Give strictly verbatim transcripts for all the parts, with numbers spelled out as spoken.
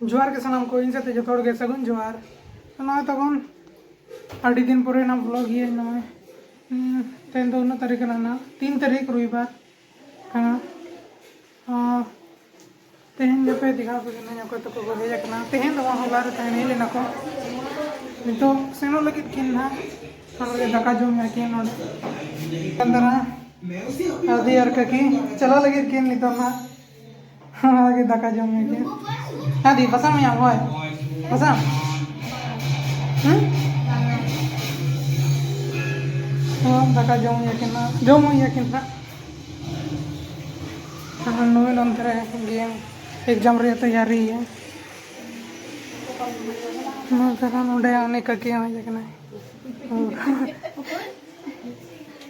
ᱡᱚᱦᱟᱨ ᱜᱮ ᱥᱟᱱᱟᱢ ᱠᱚ, ᱤᱧ ᱥᱟᱛᱮ ᱡᱚᱛᱚ ᱦᱚᱲ ᱜᱮ ᱥᱟᱹᱜᱩᱱ ᱡᱚᱦᱟᱨ᱾ ᱱᱚᱜᱼᱚᱭ ᱛᱟᱵᱚᱱ ᱟᱹᱰᱤ ᱫᱤᱱ ᱯᱚᱨᱮ ᱱᱟᱜ ᱵᱷᱞᱚᱜ ᱤᱭᱟᱹ ᱱᱚᱜᱼᱚᱭ, ᱦᱩᱸ, ᱛᱮᱦᱮᱧ ᱫᱚ ᱩᱱᱟᱹᱜ ᱛᱟᱹᱨᱤᱠᱷ ᱠᱟᱱᱟ ᱱᱟᱜ, ᱛᱤᱱ ᱛᱟᱹᱨᱤᱠᱷ ᱨᱚᱵᱤᱵᱟᱨ ᱠᱟᱱᱟ᱾ ᱟᱨ ᱛᱮᱦᱮᱧ ᱫᱚᱯᱮ ᱫᱮᱠᱷᱟᱣ ᱟᱯᱮ ᱠᱟᱹᱱᱟᱹᱧ ᱚᱠᱚᱭ ᱛᱟᱠᱚ ᱠᱚ ᱦᱮᱡ ᱟᱠᱟᱱᱟ᱾ ᱛᱮᱦᱮᱧ ᱫᱚ ᱵᱟᱝ, ᱦᱚᱞᱟ ᱨᱮ ᱛᱟᱦᱮᱸ ᱦᱮᱡ ᱞᱮᱱᱟ ᱠᱚ᱾ ᱱᱤᱛᱚᱜ ᱥᱮᱱᱚᱜ ᱞᱟᱹᱜᱤᱫ ᱠᱤᱱ ᱱᱟᱜ, ᱱᱚᱰᱮ ᱫᱟᱠᱟ ᱡᱚᱢ ᱟᱹᱠᱤᱱ ᱱᱚᱰᱮ᱾ ᱠᱟᱱ ᱫᱟᱨᱟ ᱟᱫᱤ ᱟᱨ ᱠᱟᱹᱠᱤ ᱪᱟᱞᱟᱜ ᱞᱟᱹᱜᱤᱫ ᱠᱤᱱ ᱱᱤᱛᱚᱜ ᱱᱟᱜ᱾ ᱚᱱᱟ ᱜᱮ ᱫᱟᱠᱟ ᱡᱚᱢ ᱧᱩ ᱜᱮ᱾ ᱦᱮᱸ ᱫᱤ, ᱯᱟᱥᱟᱢ ᱧᱟᱢ, ᱦᱳᱭ᱾ ᱯᱟᱥᱟᱢ? ᱦᱩᱸ? ᱦᱚᱸ, ᱫᱟᱠᱟ ᱡᱚᱢ ᱧᱩ ᱠᱤᱱ ᱦᱟᱸᱜ᱾ ᱡᱚᱢ ᱧᱩ ᱠᱤᱱ ᱦᱟᱸᱜ᱾ ᱟᱨ ᱱᱩᱭ ᱱᱚᱱᱛᱮ ᱨᱮ ᱜᱮᱢ, exam ᱨᱮᱭᱟᱜ ᱛᱮᱭᱟᱨᱤᱭᱮᱫᱼᱟ᱾ ᱱᱚᱣᱟ ᱠᱟᱨᱚᱱ ᱚᱸᱰᱮ ᱩᱱᱤ ᱠᱟᱹᱠᱤ ᱦᱚᱸ ᱦᱮᱡ ᱟᱠᱟᱱᱟᱭ᱾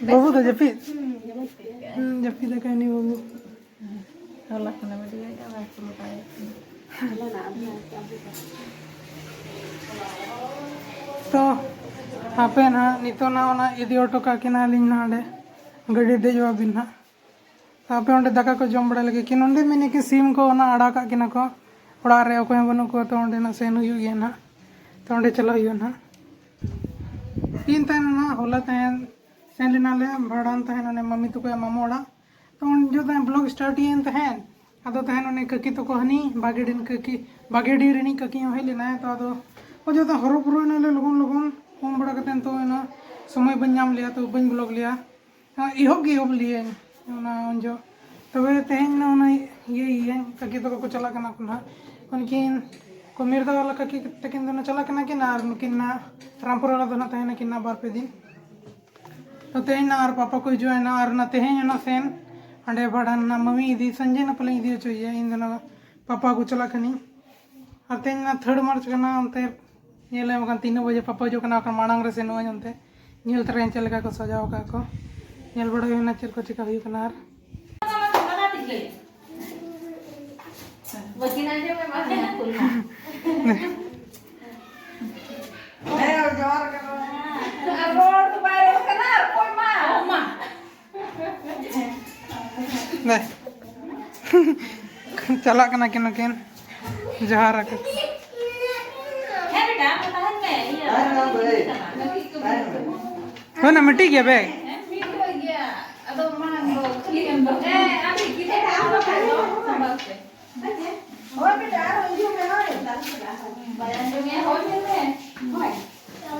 ᱵᱟᱹᱵᱩ ᱫᱚ ᱡᱟᱹᱯᱤᱫ? ᱦᱩᱸ, ᱡᱟᱹᱯᱤᱫ ᱟᱠᱟᱭ ᱩᱱᱤ ᱵᱟᱹᱵᱩ᱾ ᱦᱚᱞᱟ ᱠᱷᱚᱱᱮ ᱵᱮᱨᱮᱫ ᱟᱠᱟᱫᱟ, ᱵᱟᱭ ᱠᱩᱞ ᱟᱠᱟᱫ ᱠᱚᱣᱟ᱾ ᱛᱚ, ᱦᱟᱯᱮ ᱱᱟᱦᱟᱜ, ᱱᱤᱛᱚᱜ ᱱᱟᱦᱟᱜ ᱚᱱᱟ ᱤᱫᱤ ᱦᱚᱴᱚ ᱠᱟᱜ ᱠᱤᱱᱟ ᱞᱤᱧ ᱱᱚᱰᱮ᱾ ᱜᱟᱹᱰᱤ ᱫᱮᱡᱚᱜ ᱟᱹᱵᱤᱱ ᱱᱟᱦᱟᱜ᱾ ᱛᱚ, ᱦᱟᱯᱮ ᱚᱸᱰᱮ ᱫᱟᱠᱟ ᱠᱚ ᱡᱚᱢ ᱵᱟᱲᱟ ᱞᱟᱹᱜᱤᱫ ᱠᱤᱱ᱾ ᱚᱸᱰᱮ ᱢᱮᱱᱮᱫ ᱠᱤᱱ ᱥᱤᱢ ᱠᱚ ᱚᱱᱟ ᱟᱲᱟᱜ ᱠᱟᱜ ᱠᱤᱱᱟ ᱠᱚ᱾ ᱚᱲᱟᱜ ᱨᱮ ᱚᱠᱚᱭ ᱦᱚᱸ ᱵᱟᱹᱱᱩᱜ ᱠᱚᱣᱟ, ᱛᱚ ᱚᱸᱰᱮ ᱱᱟᱜ ᱥᱮᱱ ᱦᱩᱭᱩᱜ ᱜᱮᱭᱟ ᱱᱟᱦᱟᱜ᱾ ᱛᱚ, ᱚᱸᱰᱮ ᱪᱟᱞᱟᱜ ᱦᱩᱭᱩᱜᱼᱟ ᱱᱟᱦᱟᱜ᱾ ᱤᱧ ᱛᱟᱦᱮᱱ ᱚᱱᱟ ᱦᱚᱞᱟ ᱛᱟᱦᱮᱱ, ᱥᱮᱱ ᱞᱮᱱᱟᱞᱮ ᱵᱷᱟᱸᱰᱟᱱ ᱛᱟᱦᱮᱱ ᱚᱱᱮ ᱢᱟᱢᱤ ᱛᱟᱠᱚᱣᱟᱜ ᱢᱟᱢᱚ ᱚᱲᱟᱜ᱾ ᱛᱚ ᱩᱱ ᱡᱚᱠᱷᱚᱱ ᱛᱟᱦᱮᱸ vlog start ᱮᱱ ᱛᱟᱦᱮᱸᱫ, ᱟᱫᱚ ᱛᱟᱦᱮᱸᱫ ᱚᱱᱮ ᱠᱟᱹᱠᱤ ᱛᱟᱠᱚ ᱦᱟᱹᱱᱤ ᱵᱟᱜᱮᱰᱤᱱ ᱠᱟᱹᱠᱤ, ᱵᱟᱜᱮᱰᱤ ᱨᱤᱱᱤᱡ ᱠᱟᱹᱠᱤ ᱦᱚᱸ ᱦᱮᱡ ᱞᱮᱱᱟᱭ᱾ ᱛᱚ ᱟᱫᱚ ᱩᱱ ᱡᱚᱠᱷᱚᱱ ᱦᱚᱨᱚ ᱵᱚᱨᱚ ᱮᱱᱟᱞᱮ ᱞᱚᱜᱚᱱ ᱞᱚᱜᱚᱱ, ᱯᱷᱳᱱ ᱵᱟᱲᱟ ᱠᱟᱛᱮᱫ ᱛᱚ ᱚᱱᱟ ᱥᱚᱢᱚᱭ ᱵᱟᱹᱧ ᱧᱟᱢ ᱞᱮᱭᱟ, ᱛᱚ ᱵᱟᱹᱧ vlog ᱞᱮᱭᱟ᱾ ᱦᱮᱸ, ᱮᱦᱚᱵ ᱜᱮ ᱮᱦᱚᱵ ᱞᱮᱭᱟᱹᱧ ᱚᱱᱟ ᱩᱱ ᱡᱚᱠᱷᱚᱱ᱾ ᱛᱚᱵᱮ ᱛᱮᱦᱮᱧ ᱚᱱᱟ ᱤᱭᱟᱹ ᱤᱭᱟᱹ ᱠᱟᱹᱠᱤ ᱛᱟᱠᱚ ᱠᱚ ᱪᱟᱞᱟᱜ ᱠᱟᱱᱟ ᱠᱚ ᱱᱟᱦᱟᱜ᱾ ᱩᱱᱠᱤᱱ ᱠᱚ ᱢᱤᱨᱫᱟ ᱵᱟᱞᱟ ᱠᱟᱹᱠᱤ ᱛᱟᱹᱠᱤᱱ ᱫᱚ ᱱᱟᱦᱟᱜ ᱪᱟᱞᱟᱜ ᱠᱟᱱᱟ ᱠᱤᱱ, ᱟᱨ ᱱᱩᱠᱤᱱ ᱱᱟᱦᱟᱜ ᱨᱟᱢᱯᱩᱨ ᱵᱟᱞᱟ ᱫᱚ ᱱᱟᱦᱟᱜ ᱛᱟᱦᱮᱱᱟ ᱠᱤᱱ ᱱᱟᱦᱟᱜ ᱵᱟᱨ ᱯᱮ ᱫᱤᱱ᱾ ᱛᱚ ᱛᱮᱦᱮᱧ ᱱᱟᱦᱟᱜ ᱟᱨ ᱯᱟᱯᱟ ᱠᱚ ᱦᱤᱡᱩᱜᱼᱟ ᱱᱟᱦᱟᱜ, ᱟᱨ ᱚᱱᱟ ᱛᱮᱦᱮᱧ ᱚᱱᱟ ᱥᱮᱱ ᱦᱟᱸᱰᱮ ᱵᱷᱟᱸᱰᱟᱱ ᱱᱟᱦᱟᱜ ᱢᱟᱢᱤ ᱤᱫᱤ ᱥᱟᱱᱡᱮ ᱱᱟᱦᱟᱜ ᱯᱟᱞᱮᱧ ᱤᱫᱤ ᱦᱚᱪᱚᱭᱮᱭᱟ᱾ ᱤᱧ ᱫᱚ ᱱᱟᱦᱟᱜ ᱯᱟᱯᱟ ᱠᱚ ᱪᱟᱞᱟᱜ ᱠᱟᱹᱱᱟᱹᱧ᱾ ᱟᱨ ᱛᱮᱦᱮᱧ ᱚᱱᱟ third March ᱠᱟᱱᱟ, ᱚᱱᱛᱮ ᱧᱮᱞ ᱮᱢ ᱠᱷᱟᱱ ᱛᱤᱱᱟᱹᱜ ᱵᱟᱡᱮ ᱯᱟᱯᱟ ᱦᱤᱡᱩᱜ ᱠᱟᱱᱟ, ᱵᱟᱠᱷᱟᱱ ᱢᱟᱲᱟᱝ ᱨᱮ ᱥᱮᱱᱚᱜ ᱟᱹᱧ ᱚᱱᱛᱮ᱾ ᱧᱮᱞ ᱛᱚᱨᱟᱭᱟᱹᱧ ᱪᱮᱫ ᱞᱮᱠᱟ ᱠᱚ ᱥᱟᱡᱟᱣ ᱟᱠᱟᱫ ᱠᱚ, ᱧᱮᱞ ᱵᱟᱲᱟ ᱦᱩᱭᱱᱟ ᱪᱮᱫ ᱠᱚ ᱪᱮᱠᱟ ᱦᱩᱭᱩᱜ ᱠᱟᱱᱟ᱾ ᱟᱨ ᱵᱟᱹᱠᱤᱱ ᱟᱸᱡᱚᱢ ᱮᱢᱟ ᱦᱮᱸ, ᱠᱩᱞ ᱢᱟ᱾ ᱦᱮᱸ, ᱡᱚᱦᱟᱨ ᱜᱮ᱾ ᱟᱨ ᱨᱚᱲ ᱫᱚ ᱵᱟᱭ ᱨᱚᱲ ᱠᱟᱱᱟ, ᱟᱨ ᱚᱠᱚᱭ ᱢᱟ? ᱚ ᱢᱟ᱾ ᱫᱮ᱾ ᱪᱟᱞᱟᱜ ᱠᱟᱱᱟ ᱠᱤᱱ ᱱᱩᱠᱤᱱ᱾ ᱡᱚᱦᱟᱨ ᱟᱠᱚ᱾ ᱦᱮᱸ ᱵᱮᱴᱟ, ᱟᱢ ᱫᱚ ᱛᱟᱦᱮᱱ ᱢᱮ, ᱤᱭᱟᱹ, ᱦᱳᱭ ᱱᱟ, ᱢᱤᱫᱴᱤᱡ ᱜᱮᱭᱟ ᱵᱮᱜᱽ᱾ ᱦᱮᱸ, ᱢᱤᱫ ᱜᱮᱭᱟ᱾ ᱟᱫᱚ ᱢᱟᱲᱟᱝ ᱫᱚ ᱠᱷᱟᱹᱞᱤ ᱮᱢ ᱫᱚ᱾ ᱦᱮᱸ, ᱟᱢ ᱜᱤᱫᱽᱨᱟᱹ ᱟᱢ ᱫᱚ ᱛᱟᱦᱮᱱ ᱢᱮ, ᱥᱟᱢᱵᱟᱞ ᱯᱮ᱾ ᱦᱳᱭ ᱵᱮᱴᱟ, ᱟᱨ ᱦᱤᱡᱩᱜ ᱢᱮ, ᱦᱳᱭ᱾ ᱵᱟᱭ ᱟᱸᱡᱚᱢᱮᱜᱼᱟ, ᱦᱳᱭ ᱢᱮ᱾ ᱦᱳᱭ᱾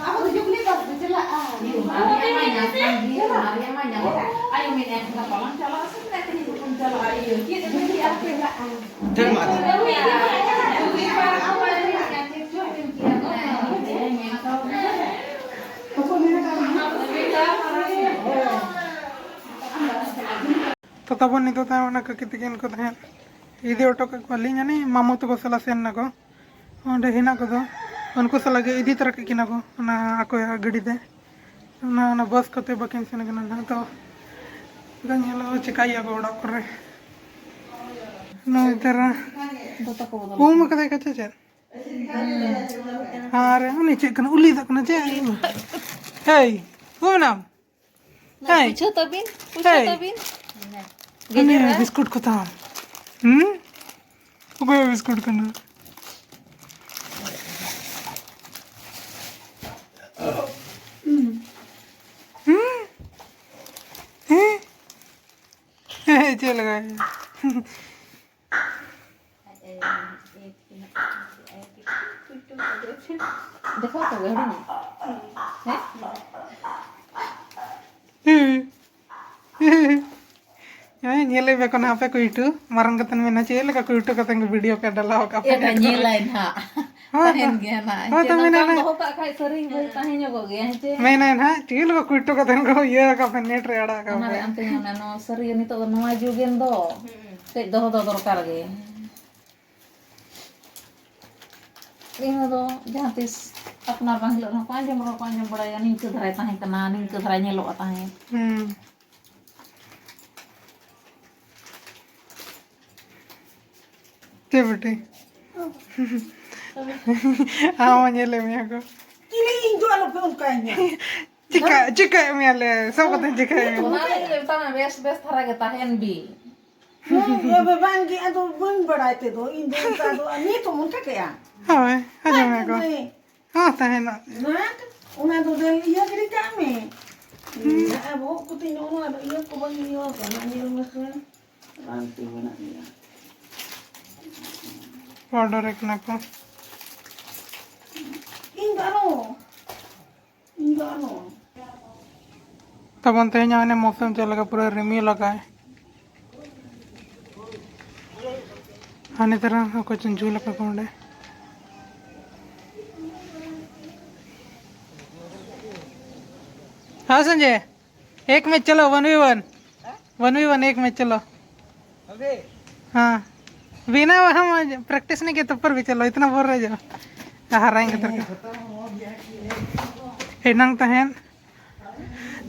ᱟᱵᱚ ᱫᱚ ᱡᱩᱵᱽᱞᱤ ᱯᱟᱨᱠ ᱵᱚ ᱪᱟᱞᱟᱜᱼᱟ᱾ ᱤᱭᱟᱹ, ᱢᱟᱨᱮ ᱢᱟ ᱧᱟᱢ ᱠᱟᱱ ᱜᱮ, ᱢᱟᱨᱮ ᱢᱟ ᱧᱟᱢ ᱠᱟᱱ᱾ ᱟᱭᱳ ᱢᱮᱱᱮᱫ, ᱜᱟᱯᱟ ᱞᱟᱝ ᱪᱟᱞᱟᱜᱼᱟ ᱥᱮ ᱢᱮᱱᱮᱫ, ᱛᱮᱦᱮᱧ ᱫᱚᱵᱚᱱ ᱪᱟᱞᱟᱜᱼᱟ᱾ ᱤᱭᱟᱹ, ᱪᱮᱫ ᱮᱢ ᱞᱟᱹᱭ ᱠᱮᱜᱼᱟ? ᱪᱮᱫ ᱢᱟ? ᱡᱩᱵᱽᱞᱤ ᱯᱟᱨᱠ ᱠᱚ ᱵᱟᱭ ᱞᱟᱹᱭ ᱠᱮᱜᱼᱟ, ᱪᱮᱫ ᱪᱚ ᱢᱮᱱ ᱠᱮᱜᱼᱟ? ᱦᱮᱸ, ᱢᱮᱱ ᱠᱟᱜ ᱢᱮ᱾ ᱛᱚ ᱛᱟᱵᱚᱱ ᱱᱤᱛᱚᱜ ᱛᱟᱦᱮᱸ ᱚᱱᱟ ᱠᱟᱹᱠᱤ ᱛᱟᱹᱠᱤᱱ ᱠᱚ ᱛᱟᱦᱮᱸᱫ ᱤᱫᱤ ᱦᱚᱴᱚ ᱠᱟᱜ ᱠᱚᱣᱟᱞᱤᱧ, ᱟᱹᱞᱤᱧ ᱢᱟᱢᱚ ᱛᱟᱠᱚ ᱥᱟᱞᱟᱜ ᱥᱮᱱ ᱱᱟᱠᱚ᱾ ᱚᱸᱰᱮ ᱦᱮᱱᱟᱜ ᱠᱚᱫᱚ ᱩᱱᱠᱩ ᱥᱟᱞᱟᱜ ᱜᱮ ᱤᱫᱤ ᱛᱚᱨᱟ ᱠᱮᱫ ᱠᱤᱱᱟ ᱠᱚ ᱚᱱᱟ ᱟᱠᱚᱭᱟᱜ ᱜᱟᱹᱰᱤ ᱛᱮ᱾ ᱚᱱᱟ, ᱚᱱᱟ ᱵᱟᱥ ᱠᱚᱛᱮ ᱵᱟᱹᱠᱤᱱ ᱥᱮᱱ ᱠᱟᱱᱟ ᱱᱟᱦᱟᱜ᱾ ᱛᱚ ᱟᱫᱚ ᱧᱮᱞᱚᱜᱼᱟ ᱪᱮᱠᱟᱭᱮᱭᱟ ᱠᱚ ᱚᱲᱟᱜ ᱠᱚᱨᱮ᱾ ᱱᱩᱭ ᱛᱟᱨᱟ ᱫᱚᱛᱚ ᱠᱚ ᱵᱚᱫᱚᱞ ᱩᱢ ᱠᱟᱫᱟᱭ ᱠᱟᱪᱟ ᱪᱮᱫ? ᱟᱨ ᱩᱱᱤ ᱪᱮᱫ ᱠᱟᱱᱟ? ᱩᱞᱤ ᱫᱟᱜ ᱠᱟᱱᱟ ᱪᱮᱫ? ᱦᱮᱭ, ᱩᱢ ᱮᱱᱟᱢ? ᱦᱮᱸ᱾ ᱯᱩᱪᱷᱟᱹ ᱛᱟᱹᱵᱤᱱ, ᱯᱩᱪᱷᱟᱹ ᱦᱮᱸ᱾ ᱛᱟᱹᱵᱤᱱ᱾ ᱦᱟᱱᱮ ᱜᱮᱡᱮᱨᱟ᱾ ᱵᱤᱥᱠᱩᱴ ᱠᱚ ᱛᱟᱢ᱾ ᱦᱩᱸ? ᱚᱠᱚᱭᱟᱜ ᱵᱤᱥᱠᱩᱴ ᱠᱟᱱᱟ? ᱦᱩᱸ? ᱦᱮᱸ? ᱦᱮᱸ, ᱪᱮᱫ ᱞᱮᱠᱟ? ᱫᱮᱠᱷᱟᱣ ᱠᱚᱜᱮ ᱦᱩᱰᱤᱧ᱾ ᱦᱮᱸ? ᱦᱩᱸ᱾ ᱦᱮᱸ, ᱧᱮᱞᱮᱫ ᱯᱮ ᱠᱟᱱᱟ ᱟᱯᱮ ᱠᱚ ᱤᱴᱩ᱾ ᱢᱟᱨᱟᱝ ᱠᱟᱛᱮ ᱢᱮᱱᱟ ᱪᱮᱫ ᱞᱮᱠᱟ ᱠᱚ ᱤᱴᱩ ᱠᱟᱛᱮ ᱜᱮ ᱵᱷᱤᱰᱤᱭᱳ ᱯᱮ ᱰᱟᱞᱟᱣ ᱟᱠᱟᱫ ᱯᱮ᱾ ᱮᱴᱟ ᱧᱮᱞᱟᱭ ᱱᱟᱦᱟᱜ᱾ ᱦᱳᱭ ᱛᱚ᱾ ᱛᱟᱦᱮᱱ ᱜᱮᱭᱟ ᱱᱟᱦᱟᱜ᱾ ᱦᱳᱭ ᱛᱚ, ᱪᱮᱫ ᱢᱮᱱᱟ ᱱᱚᱝᱠᱟᱢ ᱱᱟᱦᱟᱜ᱾ ᱫᱚᱦᱚ ᱠᱟᱜ ᱠᱷᱟᱡ ᱥᱟᱹᱨᱤ ᱜᱮ ᱛᱟᱦᱮᱸ ᱧᱚᱜᱚᱜ ᱜᱮᱭᱟ, ᱦᱮᱸ ᱪᱮ? ᱢᱮᱱᱟᱭ ᱱᱟᱦᱟᱜ, ᱪᱮᱫ ᱞᱮᱠᱟ ᱠᱚ ᱤᱴᱩ ᱠᱟᱛᱮ ᱠᱚ ᱤᱭᱟᱹ ᱟᱠᱟᱫ ᱯᱮ, ᱱᱮᱴ ᱨᱮ ᱟᱲᱟᱜ ᱟᱠᱟᱫ ᱚᱱᱟ ᱨᱮ ᱯᱮ᱾ ᱟᱢ ᱛᱮ ᱧᱮᱞ ᱢᱮ, ᱱᱚᱣᱟ ᱥᱟᱹᱨᱤ ᱜᱮ ᱱᱤᱛᱚᱜ ᱫᱚ ᱱᱚᱣᱟ ᱡᱩᱜᱽ ᱮᱱ ᱫᱚ᱾ ᱦᱩᱸ᱾ ᱠᱟᱹᱡ ᱫᱚᱦᱚ ᱫᱚ ᱫᱚᱨᱠᱟᱨ ᱜᱮ᱾ ᱤᱧ ᱫᱚ ᱡᱟᱦᱟᱸ ᱛᱤᱥ ᱟᱯᱱᱟᱨ ᱵᱟᱝ ᱦᱤᱞᱳᱜ ᱨᱮᱦᱚᱸ ᱠᱚ ᱟᱸᱡᱚᱢ ᱨᱮᱦᱚᱸ ᱠᱚ ᱟᱸᱡᱚᱢ ᱵᱟᱲᱟᱭᱟ, ᱱᱤᱝᱠᱟᱹ ᱫᱷᱟᱨᱟᱭ ᱛᱟᱦᱮᱸ ᱠᱟᱱᱟ, ᱱᱤᱝᱠᱟᱹ ᱫᱷᱟᱨᱟᱭ ᱧᱮᱞᱚᱜᱼᱟ ᱛᱟᱦᱮᱸᱫ᱾ ᱦᱩᱸ᱾ ᱪᱮᱫ ᱵᱤᱴᱤ? ᱟᱢ ᱦᱚᱸ ᱧᱮᱞᱮᱫ ᱢᱮᱭᱟ ᱠᱚ᱾ ᱪᱤᱞᱤ ᱤᱧ ᱫᱚ ᱟᱞᱚᱯᱮ ᱚᱱᱠᱟᱭᱤᱧᱟ᱾ ᱪᱤᱠᱟ, ᱪᱤᱠᱟᱹᱭᱮᱫ ᱢᱮᱭᱟ ᱞᱮ? ᱥᱚᱵ ᱠᱟᱛᱮᱧ ᱪᱤᱠᱟᱹᱭᱮᱫ ᱢᱮᱭᱟ᱾ ᱚᱱᱟ ᱞᱟᱹᱜᱤᱫ ᱞᱮ ᱢᱮᱛᱟᱢᱟ, ᱵᱮᱥ, ᱵᱮᱥ ᱫᱷᱟᱨᱟ ᱜᱮ ᱛᱟᱦᱮᱱ ᱵᱤᱱ᱾ ᱤᱭᱟᱹ ᱵᱟᱵᱟᱝ ᱜᱮ, ᱟᱫᱚ ᱵᱟᱹᱧ ᱵᱟᱲᱟᱭ ᱛᱮᱫᱚ, ᱤᱧ ᱫᱚ ᱚᱱᱠᱟ ᱫᱚ, ᱟᱨ ᱱᱤᱛ ᱦᱚᱸ ᱚᱱᱠᱟ ᱜᱮᱭᱟ᱾ ᱦᱳᱭ, ᱟᱸᱡᱚᱢ ᱢᱮ ᱠᱚ᱾ ᱦᱮᱸ᱾ ᱦᱚᱸ, ᱛᱟᱦᱮᱱᱟ᱾ ᱚᱱᱟ ᱫᱚ ᱫᱮᱱ ᱤᱭᱟᱹ ᱜᱤᱰᱤ ᱠᱟᱜ ᱢᱮ᱾ ᱦᱩᱸ᱾ ᱟᱨ ᱵᱚᱦᱚᱜ ᱠᱚᱛᱮ ᱱᱚᱜᱼᱚ ᱱᱚᱣᱟ ᱫᱚ ᱤᱭᱟᱹ ᱠᱚ ᱵᱟᱹᱧ ᱤᱭᱟᱹ ᱠᱟᱱᱟ, ᱧᱮᱞ ᱢᱮᱥᱮ᱾ ᱨᱟᱱ ᱛᱤ ᱢᱮᱱᱟᱜ ᱜᱮᱭᱟ᱾ ᱚᱰᱟᱨ ᱠᱟᱱᱟ ᱠᱚ᱾ ᱤᱧ ᱫᱚ ᱟᱨᱚ, ᱤᱧ ᱫᱚ ᱟᱨᱚ᱾ ᱛᱟᱵᱚᱱ ᱛᱮᱦᱮᱧ ᱦᱚᱸ ᱦᱟᱱᱮ ᱢᱳᱥᱩᱢ ᱪᱮᱫ ᱞᱮᱠᱟ ᱯᱩᱨᱟᱹ ᱨᱤᱢᱤᱞ ᱟᱠᱟᱭ᱾ ᱦᱟᱱᱮ ᱛᱟᱨᱟ ᱚᱠᱚᱭ ᱪᱚᱝ ᱡᱩᱞ ᱟᱠᱟ ᱠᱚ ᱚᱸᱰᱮ᱾ ᱦᱮᱸ ᱥᱚᱧᱡᱚᱭ, ᱮᱠ ᱢᱮᱪ ᱪᱚᱞᱚ, ᱚᱱ ᱵᱷᱤ ᱚᱱ᱾ ᱚᱱ ᱵᱷᱤ ᱚᱱ, ᱮᱠ ᱢᱮᱪ ᱪᱚᱞᱚ᱾ ᱦᱮᱸ, ᱵᱤᱱᱟ ᱦᱟᱢ ᱯᱨᱮᱠᱴᱤᱥ ᱱᱮ ᱠᱮ ᱛᱚ ᱯᱚᱨ ᱵᱷᱤ ᱪᱚᱞᱚ, ᱤᱛᱱᱟ ᱵᱚᱞ ᱨᱮ ᱡᱚ᱾ ᱦᱟᱨᱟᱭᱮᱱ ᱠᱟᱛᱷᱟ ᱨᱮ᱾ ᱮᱱᱟᱝ ᱛᱟᱦᱮᱸᱫ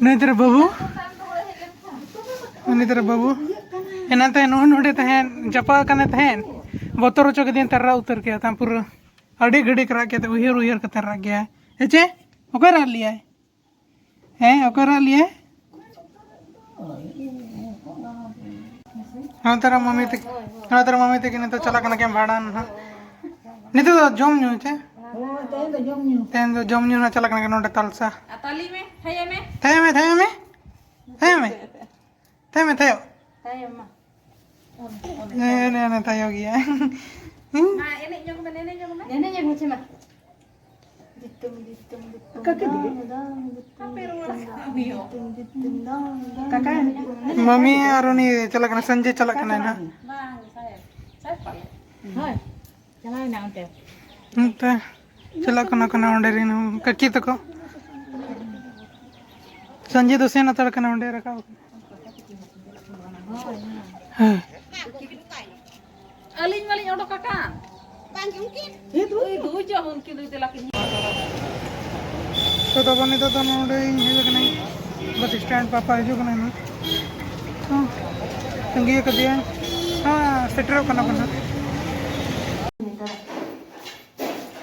ᱱᱩᱭ ᱛᱟᱨᱟ ᱵᱟᱹᱵᱩ, ᱩᱱᱤ ᱛᱟᱨᱟ ᱵᱟᱹᱵᱩ, ᱮᱱᱟᱝ ᱛᱟᱦᱮᱸᱫ ᱱᱚᱜᱼᱚᱭ ᱱᱚᱰᱮ ᱛᱟᱦᱮᱸᱫ, ᱡᱟᱯᱟᱜ ᱠᱟᱱᱮ ᱛᱟᱦᱮᱸᱫ, ᱵᱚᱛᱚᱨ ᱦᱚᱪᱚ ᱠᱮᱫᱮᱭᱟ, ᱛᱟᱨᱟ ᱩᱛᱟᱹᱨ ᱠᱮᱫᱟ ᱛᱟᱢ ᱯᱩᱨᱟᱹ᱾ ᱟᱹᱰᱤ ᱜᱷᱟᱹᱲᱤᱡ ᱨᱟᱜ ᱠᱮᱫᱟ, ᱩᱭᱦᱟᱹᱨ ᱩᱭᱦᱟᱹᱨ ᱠᱟᱛᱮ ᱨᱟᱜ ᱜᱮᱭᱟᱭ᱾ ᱦᱮᱸ ᱪᱮ? ᱚᱠᱚᱭ ᱨᱟᱜ ᱞᱮᱭᱟᱭ? ᱦᱮᱸ, ᱚᱠᱚᱭ ᱨᱟᱜ ᱞᱮᱭᱟᱭ? ᱦᱚᱸ, ᱛᱟᱨᱟ ᱢᱟᱢᱤ ᱛᱟᱠᱤ, ᱦᱚᱸ, ᱛᱟᱨᱟ ᱢᱟᱢᱤ ᱛᱟᱠᱤ ᱱᱤᱛᱚᱜ ᱪᱟᱞᱟᱜ ᱠᱟᱱᱟ ᱠᱤᱱ ᱵᱷᱟᱸᱰᱟᱱ ᱱᱟᱦᱟᱜ᱾ ᱱᱤᱛᱚᱜ ᱫᱚ ᱡᱚᱢ ᱧᱩ ᱪᱮ? ᱦᱳᱭ, ᱛᱮᱦᱮᱧ ᱫᱚ ᱡᱚᱢ ᱧᱩ᱾ ᱛᱮᱦᱮᱧ ᱫᱚ ᱡᱚᱢ ᱧᱩ ᱱᱟᱦᱟᱜ ᱪᱟᱞᱟᱜ ᱠᱟᱱᱟ ᱠᱤᱱ ᱱᱚᱰᱮ ᱛᱟᱞᱥᱟ᱾ ᱟᱨ ᱛᱟᱞᱤ ᱢᱮ, ᱛᱷᱟᱭᱚ ᱢᱮ᱾ ᱛᱷᱟᱭᱚ ᱢᱮ, ᱛᱷᱟᱭᱚ ᱢᱮ, ᱛᱷᱟᱭᱚ ᱢᱮ᱾ ᱛᱷᱟᱭᱚ ᱢᱮ, ᱛᱷᱟᱭᱚ᱾ ᱛᱟᱭᱚᱢ ᱢᱟ᱾ ᱚᱱᱮ, ᱚᱱᱮ, ᱚᱱᱮ ᱛᱟᱭᱚᱢ ᱜᱮᱭᱟ᱾ ᱢᱟ, ᱮᱱᱮᱡ ᱧᱚᱜ ᱢᱮ, ᱮᱱᱮᱡ ᱧᱚᱜ ᱢᱮ᱾ ᱮᱱᱮᱡ ᱧᱚᱜ ᱢᱮ, ᱪᱮ ᱢᱟ᱾ ᱫᱤᱛᱩᱢ, ᱫᱤᱛᱩᱢ, ᱫᱤᱛᱩᱢ, ᱠᱟᱠᱟ ᱫᱤᱫᱤ? ᱫᱟᱝ, ᱫᱟᱝ, ᱫᱤᱛᱩᱢ, ᱟᱯᱮ ᱨᱚᱲ ᱫᱤᱛᱩᱢ, ᱟᱠᱟᱫ ᱫᱟᱝ, ᱢᱮᱭᱟ᱾ ᱫᱤᱛᱩᱢ, ᱫᱤᱛᱩᱢ, ᱫᱟᱝ, ᱫᱟᱝ᱾ ᱠᱟᱠᱟ? ᱢᱟᱢᱤ ᱟᱨ ᱩᱱᱤ ᱪᱟᱞᱟᱜ ᱠᱟᱱᱟ, ᱥᱚᱧᱡᱚᱭ ᱪᱟᱞᱟᱜ ᱠᱟᱱᱟᱭ ᱱᱟᱦᱟᱜ᱾ ᱵᱟᱝ, ᱥᱟᱦᱮᱵ, ᱥᱟᱦᱮᱵ ᱯᱟᱞᱮ᱾ ᱦᱳᱭ, ᱪᱟᱞᱟᱣ ᱮᱱᱟ ᱚᱱᱛᱮ᱾ ᱚᱱᱛᱮ ᱪᱟᱞᱟᱜ ᱠᱟᱱᱟ ᱠᱚ ᱚᱸᱰᱮ ᱨᱮᱱ ᱠᱟᱹᱠᱤ ᱛᱟᱠᱚ᱾ ᱥᱚᱧᱡᱚᱭ ᱫᱚ ᱥᱮᱱ ᱦᱟᱛᱟᱲ ᱠᱟᱱᱟ ᱚᱸᱰᱮ ᱨᱟᱠᱟᱵ ᱠᱟᱱᱟ᱾ ᱦᱮᱸ᱾ ᱟᱹᱞᱤᱧ ᱢᱟᱞᱤᱧ ᱚᱰᱚᱠ ᱟᱠᱟᱱ᱾ ᱵᱟᱝ ᱜᱮ ᱩᱱᱠᱤᱱ᱾ ᱩᱭ ᱫᱩ ᱡᱚᱢ ᱩᱱᱠᱤᱱ ᱫᱚ ᱫᱮᱞᱟ ᱠᱤᱱ᱾ ᱛᱚ ᱛᱟᱵᱚᱱ ᱱᱤᱛᱚᱜ ᱫᱚ ᱱᱚᱰᱮ ᱤᱧ ᱦᱮᱡ ᱟᱠᱟᱱᱟᱹᱧ ᱵᱟᱥ ᱥᱴᱮᱱᱰ, ᱯᱟᱯᱟ ᱦᱤᱡᱩᱜ ᱠᱟᱱᱟᱭ ᱱᱟᱦᱟᱜ᱾ ᱦᱚᱸ, ᱛᱟᱺᱜᱤ ᱟᱠᱟᱫᱮᱭᱟᱹᱧ᱾ ᱦᱚᱸ, ᱥᱮᱴᱮᱨᱚᱜ ᱠᱟᱱᱟ ᱠᱚ ᱱᱟᱦᱟᱜ᱾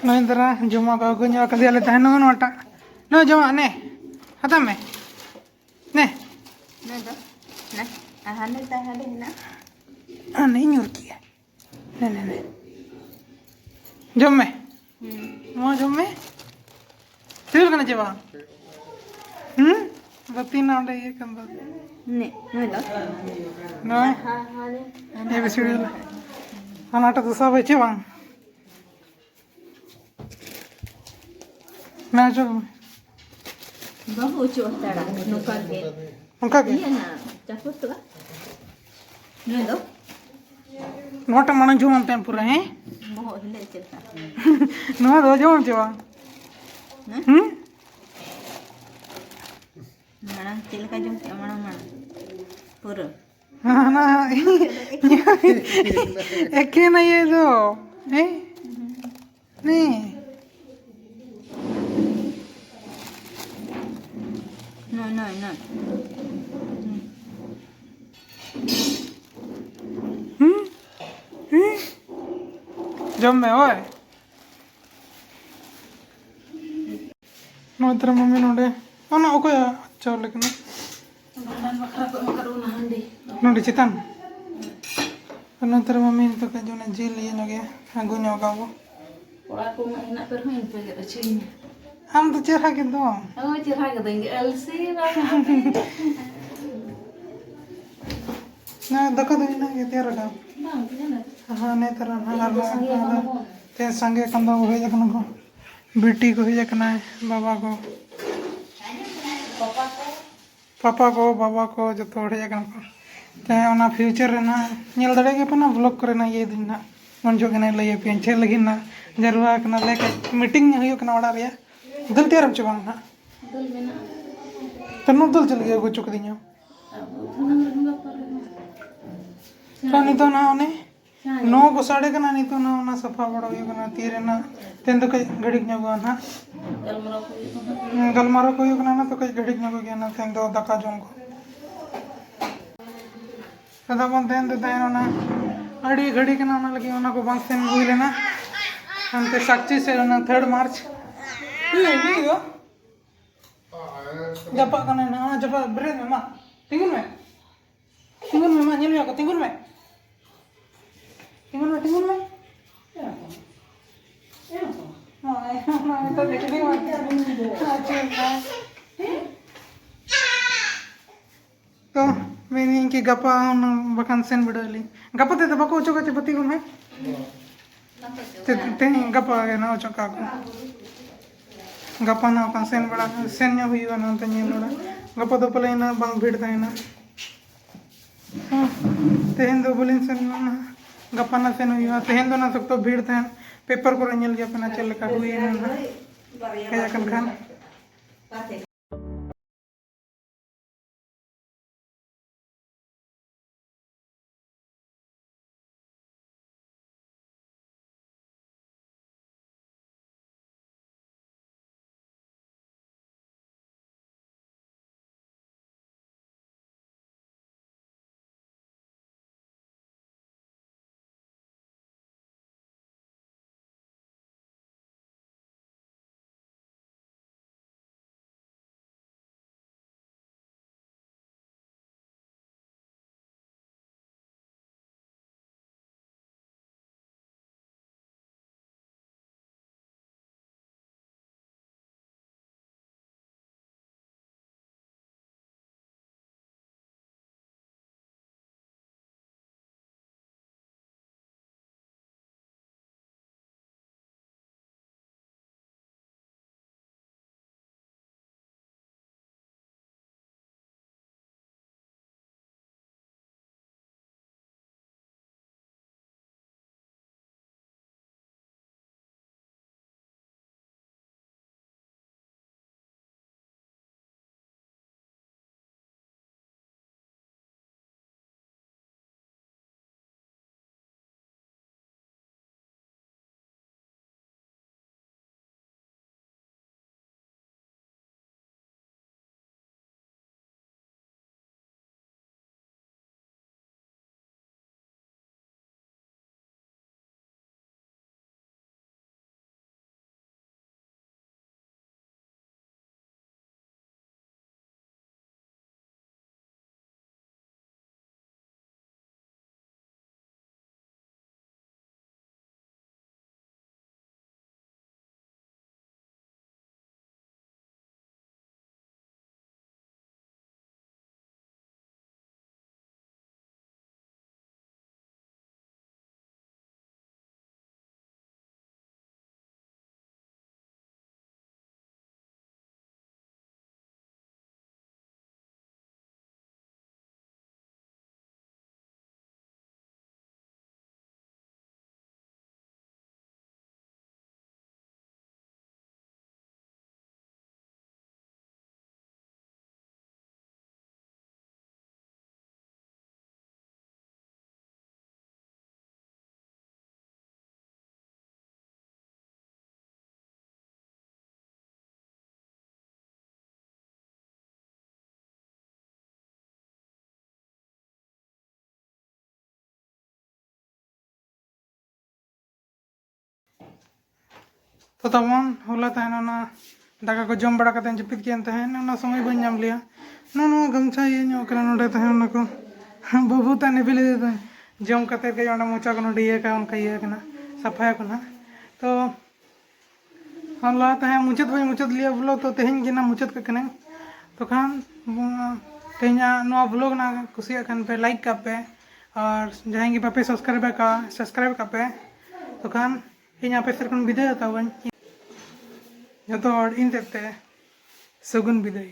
ᱱᱚᱭᱮᱱᱫᱨᱟ ᱡᱚᱢᱟᱜ ᱠᱚ ᱟᱹᱜᱩ ᱧᱚᱜ ᱟᱠᱟᱫᱮᱭᱟ ᱞᱮ ᱛᱟᱦᱮᱱ ᱱᱚᱜᱼᱚ ᱱᱚᱣᱟᱴᱟᱜ᱾ ᱱᱚᱣᱟ ᱡᱚᱢᱟᱜ ᱱᱮ, ᱦᱟᱛᱟᱣ ᱢᱮ᱾ ᱱᱮ᱾ ᱱᱚᱣᱟ ᱫᱚ, ᱱᱮ᱾ ᱟᱨ ᱦᱟᱱᱮ ᱛᱟᱦᱮᱸ ᱦᱟᱸᱰᱮ ᱦᱮᱱᱟᱜ᱾ ᱱᱮ ᱧᱩᱨ ᱠᱮᱜᱼᱟ᱾ ᱱᱮ, ᱱᱮ, ᱱᱮ᱾ ᱡᱚᱢ ᱢᱮ᱾ ᱱᱚᱣᱟ ᱡᱚᱢ ᱢᱮ᱾ ᱥᱤᱵᱤᱞ ᱠᱟᱱᱟ ᱪᱮ ᱵᱟᱝ? ᱦᱩᱸ? ᱵᱟᱹᱛᱤ ᱨᱮᱱᱟᱜ ᱚᱸᱰᱮ ᱤᱭᱟᱹ ᱠᱟᱱ ᱫᱚ᱾ ᱱᱮ, ᱱᱩᱭ ᱫᱚ? ᱱᱚᱜᱼᱚᱭ᱾ ᱦᱟ, ᱦᱟ, ᱱᱮ᱾ ᱮ ᱵᱤ ᱥᱤ ᱰᱤ ᱨᱮ᱾ ᱦᱟᱱᱟᱴᱟᱜ ᱫᱚ ᱥᱟᱵ ᱪᱮ ᱵᱟᱝ? ᱱᱟ ᱪᱚ᱾ ᱵᱟᱹᱦᱩ ᱚᱪᱚᱜ ᱦᱟᱛᱟᱲᱟ, ᱱᱚᱝᱠᱟ ᱜᱮ᱾ ᱚᱱᱠᱟ ᱜᱮ? ᱤᱭᱟᱹ ᱱᱟ, ᱪᱟᱯᱚ ᱛᱚ ᱵᱟ? ᱱᱩᱭ ᱫᱚ? ᱱᱚᱣᱟᱴᱟᱜ ᱢᱟᱲᱟᱝ ᱡᱚᱢᱟᱢ ᱛᱟᱭᱚᱢ ᱯᱩᱨᱟᱹ, ᱦᱮᱸ? ᱵᱚᱦᱚᱜ ᱦᱤᱞᱟᱹᱜ ᱪᱮᱫ ᱞᱮᱠᱟ? ᱱᱚᱣᱟ ᱫᱚ ᱡᱚᱢᱟᱢ ᱪᱮ ᱵᱟᱝ? ᱦᱮᱸ? ᱦᱩᱸ? ᱢᱟᱲᱟᱝ ᱪᱮᱫ ᱞᱮᱠᱟ ᱡᱚᱢ ᱠᱮᱜᱼᱟ? ᱢᱟᱲᱟᱝ, ᱢᱟᱲᱟᱝ᱾ ᱯᱩᱨᱟᱹ᱾ ᱦᱟᱱᱟ ᱮᱠᱮᱱ ᱤᱭᱟᱹ ᱫᱚ, ᱦᱮᱸ? ᱱᱮ᱾ ᱱᱚᱭ, ᱱᱚᱭ, ᱱᱚᱭ᱾ ᱦᱩᱸ? ᱦᱩᱸ? ᱡᱚᱢ ᱢᱮ, ᱳᱭ᱾ ᱱᱚᱜᱼᱚᱭ ᱛᱟᱨᱟ ᱢᱟᱢᱤ ᱱᱚᱰᱮ, ᱚᱱᱟ ᱚᱠᱚᱭᱟᱜ ᱪᱟᱣᱞᱮ ᱠᱟᱱᱟ? ᱵᱷᱟᱸᱰᱟᱱ ᱵᱟᱠᱷᱨᱟ ᱠᱚ ᱮᱢ ᱟᱠᱟᱫ ᱵᱚᱱᱟ ᱦᱟᱺᱰᱤ᱾ ᱱᱚᱰᱮ ᱪᱮᱛᱟᱱ? ᱟᱨ ᱱᱚᱛᱮ ᱨᱮ ᱢᱟᱢᱤ ᱱᱤᱛᱚᱜ ᱠᱟᱹᱡ ᱚᱱᱟ ᱡᱤᱞ ᱤᱭᱟᱹ ᱧᱚᱜ ᱜᱮ, ᱟᱹᱜᱩ ᱧᱚᱜ ᱟᱠᱟᱫ ᱵᱚ᱾ ᱠᱚᱲᱟ ᱠᱚ ᱢᱟ ᱦᱮᱱᱟᱜ ᱯᱮ ᱨᱮᱦᱚᱸ ᱤᱧ ᱯᱮ ᱜᱮᱫ ᱦᱚᱪᱚᱧᱟ᱾ ᱟᱢ ᱫᱚ ᱪᱮᱦᱨᱟ ᱜᱮ ᱫᱚ᱾ ᱦᱳᱭ, ᱪᱮᱦᱨᱟ ᱜᱮ ᱫᱚᱧ ᱜᱮᱫ, ᱟᱹᱞᱥᱤ ᱵᱟᱝ ᱟᱯᱮ᱾ ᱱᱚᱣᱟ ᱫᱟᱠᱟ ᱫᱚ ᱤᱱᱟᱹᱜ ᱜᱮ ᱛᱮᱭᱟᱨ ᱟᱠᱟᱫ᱾ ᱵᱟᱝ, ᱛᱤᱱᱟᱹᱜ? ᱦᱮᱸ, ᱱᱮᱛᱟᱨ ᱦᱟᱸᱜ ᱛᱮᱦᱮᱧ ᱟᱨ ᱫᱚ ᱱᱚᱜᱼᱚᱭ ᱥᱟᱸᱜᱮ ᱱᱚᱣᱟ ᱫᱚ ᱠᱟᱱᱟ ᱵᱚᱱ᱾ ᱛᱮᱦᱮᱧ ᱥᱟᱸᱜᱮ ᱠᱟᱱ ᱫᱚ ᱦᱮᱡ ᱟᱠᱟᱱᱟ ᱠᱚ, ᱵᱤᱴᱤ ᱠᱚ ᱦᱮᱡ ᱟᱠᱟᱱᱟᱭ, ᱵᱟᱵᱟ ᱠᱚ, ᱯᱟᱯᱟ ᱠᱚ᱾ ᱯᱟᱯᱟ ᱠᱚ, ᱵᱟᱵᱟ ᱠᱚ, ᱡᱚᱛᱚ ᱦᱚᱲ ᱦᱮᱡ ᱟᱠᱟᱱᱟ ᱠᱚ᱾ ᱛᱮ ᱚᱱᱟ ᱯᱷᱤᱭᱩᱪᱟᱨ ᱨᱮ ᱱᱟᱦᱟᱜ ᱧᱮᱞ ᱫᱟᱲᱮᱭᱟᱜ ᱜᱮᱭᱟ ᱯᱮ ᱚᱱᱟ ᱵᱞᱚᱜ ᱠᱚᱨᱮ ᱱᱟᱜ ᱤᱭᱟᱹᱭ ᱫᱟᱹᱧ ᱱᱟᱦᱟᱜ, ᱩᱱ ᱡᱚᱦᱚᱜ ᱜᱮ ᱱᱟᱦᱟᱜ ᱞᱟᱹᱭ ᱟᱯᱮᱭᱟᱹᱧ ᱪᱮᱫ ᱞᱟᱹᱜᱤᱫ ᱱᱟᱦᱟᱜ ᱡᱟᱨᱣᱟ ᱟᱠᱟᱱᱟ ᱞᱮ, ᱠᱟᱹᱡ ᱢᱤᱴᱤᱝ ᱦᱩᱭᱩᱜ ᱠᱟᱱᱟ ᱚᱲᱟᱜ ᱨᱮᱭᱟᱜ᱾ ᱫᱟᱹᱞ ᱛᱮᱭᱟᱨᱟᱢ ᱪᱮ ᱵᱟᱝ ᱱᱟᱦᱟᱜ? ᱫᱟᱹᱞ ᱢᱮᱱᱟᱜᱼᱟ᱾ ᱛᱚ ᱱᱩ ᱫᱟᱹᱞ ᱪᱮᱫ ᱞᱟᱹᱜᱤᱫ ᱟᱹᱜᱩ ᱦᱚᱪᱚ ᱠᱟᱫᱤᱧᱟ? ᱟᱵᱚ ᱫᱷᱚᱱᱚ ᱨᱮᱱ ᱵᱟᱯᱞᱟ ᱨᱮᱢᱟ᱾ ᱛᱚ ᱱᱤᱛᱚᱜ ᱱᱟᱦᱟᱜ ᱚᱱᱮ ᱦᱮᱸ᱾ ᱱᱚ ᱠᱚ ᱥᱟᱰᱮ ᱠᱟᱱᱟ, ᱱᱤᱛᱚᱜ ᱱᱚᱣᱟ ᱚᱱᱟ ᱥᱟᱯᱷᱟ ᱵᱟᱲᱟ ᱦᱩᱭᱩᱜ ᱠᱟᱱᱟ᱾ ᱛᱤ ᱨᱮᱱᱟᱜ ᱛᱮᱦᱮᱧ ᱫᱚ ᱠᱟᱹᱡ ᱜᱷᱟᱹᱲᱤᱡ ᱧᱚᱜᱚᱜᱼᱟ ᱱᱟᱦᱟᱜ᱾ ᱜᱟᱞᱢᱟᱨᱟᱣ ᱠᱚ ᱦᱩᱭᱩᱜ ᱠᱟᱱᱟ᱾ ᱦᱩᱸ, ᱜᱟᱞᱢᱟᱨᱟᱣ ᱠᱚ ᱦᱩᱭᱩᱜ ᱠᱟᱱᱟ, ᱚᱱᱟ ᱛᱚ ᱠᱟᱹᱡ ᱜᱷᱟᱹᱲᱤᱡ ᱧᱚᱜᱚᱜ ᱜᱮᱭᱟ ᱱᱟᱦᱟᱜ ᱛᱮᱦᱮᱧ ᱫᱚ ᱫᱟᱠᱟ ᱡᱚᱢ ᱠᱚ᱾ ᱟᱫᱚ ᱵᱚᱱ ᱛᱟᱦᱮᱱ ᱛᱮ ᱛᱟᱦᱮᱱ ᱚᱱᱟ ᱟᱹᱰᱤ ᱜᱷᱟᱹᱲᱤ ᱠᱟᱱᱟ, ᱚᱱᱟ ᱞᱟᱹᱜᱤᱫ ᱚᱱᱟ ᱠᱚ ᱵᱟᱝ ᱥᱮᱱ ᱦᱩᱭ ᱞᱮᱱᱟ᱾ ᱦᱟᱱᱛᱮ ᱥᱟᱠᱪᱤ ᱥᱮᱫ ᱚᱱᱟ ᱛᱷᱟᱨᱰ ᱢᱟᱨᱪ᱾ ᱦᱩᱭᱩᱜ, ᱦᱩᱭᱩᱜ᱾ ᱡᱟᱯᱟᱜ ᱠᱟᱱᱟᱭ ᱱᱟᱦᱟᱜ, ᱡᱟᱯᱟᱜ ᱵᱮᱨᱮᱫ ᱢᱮ ᱢᱟ᱾ ᱛᱤᱸᱜᱩᱱ ᱢᱮ᱾ ᱛᱤᱸᱜᱩᱱ ᱢᱮ ᱢᱟ, ᱧᱮᱞ ᱢᱮᱭᱟ ᱠᱚ, ᱛᱤᱸᱜᱩᱱ ᱢᱮ᱾ ᱱᱤᱛᱚᱜ ᱫᱚ ᱪᱮᱫ ᱦᱚᱸ ᱵᱟᱝ ᱟᱹᱪᱩᱨ ᱠᱟᱜᱼᱟ᱾ ᱛᱚ ᱢᱮᱱᱮᱫᱟᱹᱧ ᱠᱤ ᱜᱟᱯᱟ ᱦᱩᱱᱟᱹᱝ ᱵᱟᱠᱷᱟᱱ ᱥᱮᱱ ᱵᱤᱰᱟᱹᱜ ᱟᱹᱞᱤᱧ᱾ ᱜᱟᱯᱟ ᱛᱮᱫᱚ ᱵᱟᱠᱚ ᱚᱪᱚᱜᱟ ᱪᱮ ᱵᱟᱹᱛᱤ ᱠᱚ ᱱᱟᱦᱟᱜ? ᱛᱮ-, ᱛᱮᱦᱮᱧ ᱜᱟᱯᱟ ᱜᱮ ᱱᱟᱦᱟᱜ ᱚᱪᱚᱜ ᱠᱟᱜᱼᱟ ᱠᱚ᱾ ᱜᱟᱯᱟ ᱱᱟᱦᱟᱜ ᱵᱟᱠᱷᱟᱱ ᱥᱮᱱ ᱵᱟᱲᱟ, ᱥᱮᱱ ᱧᱚᱜ ᱦᱩᱭᱩᱜᱼᱟ ᱱᱚᱱᱛᱮ ᱧᱮᱞ ᱵᱟᱲᱟ᱾ ᱜᱟᱯᱟ ᱫᱚ ᱯᱟᱞᱮ ᱤᱱᱟᱹᱜ ᱵᱟᱝ ᱵᱷᱤᱲ ᱛᱟᱦᱮᱱᱟ᱾ ᱦᱮᱸ, ᱛᱮᱦᱮᱧ ᱫᱚ ᱵᱟᱹᱞᱤᱧ ᱥᱮᱱ ᱞᱮᱱᱟ ᱱᱟᱦᱟᱜ᱾ ᱜᱟᱯᱟ ᱱᱟᱦᱟᱜ ᱥᱮᱱ ᱦᱩᱭᱩᱜᱼᱟ᱾ ᱛᱮᱦᱮᱧ ᱫᱚ ᱱᱟᱦᱟᱜ ᱥᱚᱠᱛᱚ ᱵᱷᱤᱲ ᱛᱟᱦᱮᱱ᱾ ᱯᱮᱯᱟᱨ ᱠᱚᱨᱮ ᱧᱮᱞ ᱜᱮᱭᱟ ᱯᱮ ᱱᱟᱦᱟᱜ ᱪᱮᱫ ᱞᱮᱠᱟ ᱦᱩᱭᱮᱱᱟ ᱱᱟᱦᱟᱜ᱾ ᱦᱮᱡ ᱟᱠᱟᱱ ᱠᱷᱟᱱ᱾ ᱛᱟᱵᱚᱱ ᱦᱚᱞᱟ ᱛᱟᱦᱮᱱ ᱚᱱᱟ ᱫᱟᱠᱟ ᱠᱚ ᱡᱚᱢ ᱵᱟᱲᱟ ᱠᱟᱛᱮ ᱡᱟᱹᱯᱤᱫ ᱠᱮᱫ ᱛᱟᱦᱮᱸᱫ, ᱚᱱᱟ ᱥᱚᱢᱚᱭ ᱵᱟᱹᱧ ᱧᱟᱢ ᱞᱮᱭᱟ᱾ ᱱᱚᱜᱼᱚ ᱱᱚᱣᱟ ᱜᱟᱢᱪᱷᱟ ᱤᱭᱟᱹ ᱧᱚᱜ ᱠᱟᱱᱟ ᱱᱚᱰᱮ ᱛᱟᱦᱮᱸ ᱚᱱᱟ ᱠᱚ᱾ ᱵᱟᱹᱵᱩ ᱛᱟᱜ ᱱᱤᱵᱤᱞ ᱤᱫᱤ ᱛᱟᱦᱮᱸᱫ᱾ ᱡᱚᱢ ᱠᱟᱛᱮ ᱜᱮ ᱚᱸᱰᱮ ᱢᱚᱪᱟ ᱠᱚ ᱱᱚᱰᱮ ᱤᱭᱟᱹ ᱠᱟᱜᱼᱟ, ᱚᱱᱠᱟ ᱤᱭᱟᱹ ᱠᱟᱱᱟ, ᱥᱟᱯᱷᱟᱭᱟᱠᱚ ᱱᱟᱦᱟᱜ᱾ ᱛᱚ ᱦᱚᱞᱟ ᱛᱟᱦᱮᱸ ᱢᱩᱪᱟᱹᱫ ᱵᱟᱹᱧ ᱢᱩᱪᱟᱹᱫ ᱞᱮᱭᱟ ᱵᱞᱚᱜ, ᱛᱚ ᱛᱮᱦᱮᱧ ᱜᱮ ᱱᱟᱜ ᱢᱩᱪᱟᱹᱫ ᱠᱟᱜ ᱠᱟᱹᱱᱟᱹᱧ᱾ ᱛᱚ ᱠᱷᱟᱱ ᱛᱮᱦᱮᱧᱟᱜ ᱱᱚᱣᱟ ᱵᱞᱚᱜ ᱱᱟᱜ ᱠᱩᱥᱤᱭᱟᱜ ᱠᱷᱟᱱ ᱯᱮ ᱞᱟᱭᱤᱠ ᱠᱟᱜ ᱯᱮ, ᱟᱨ ᱡᱟᱦᱟᱸᱭ ᱜᱮ ᱵᱟᱯᱮ ᱥᱟᱵᱥᱠᱨᱟᱭᱤᱵ ᱟᱠᱟᱫ ᱥᱟᱵᱥᱠᱨᱟᱭᱤᱵ ᱠᱟᱜ ᱯᱮ᱾ ᱛᱚ ᱠᱷᱟᱱ ᱤᱧ ᱟᱯᱮ ᱥᱮᱫ ᱠᱷᱚᱱ ᱵᱤᱫᱟᱹᱭ ᱦᱟᱛᱟᱣ ᱵᱟᱹᱧ᱾ ᱡᱚᱛᱚ ᱦᱚᱲ ᱤᱧ ᱥᱮᱫ ᱛᱮ ᱥᱟᱹᱜᱩᱱ ᱵᱤᱫᱟᱹᱭ᱾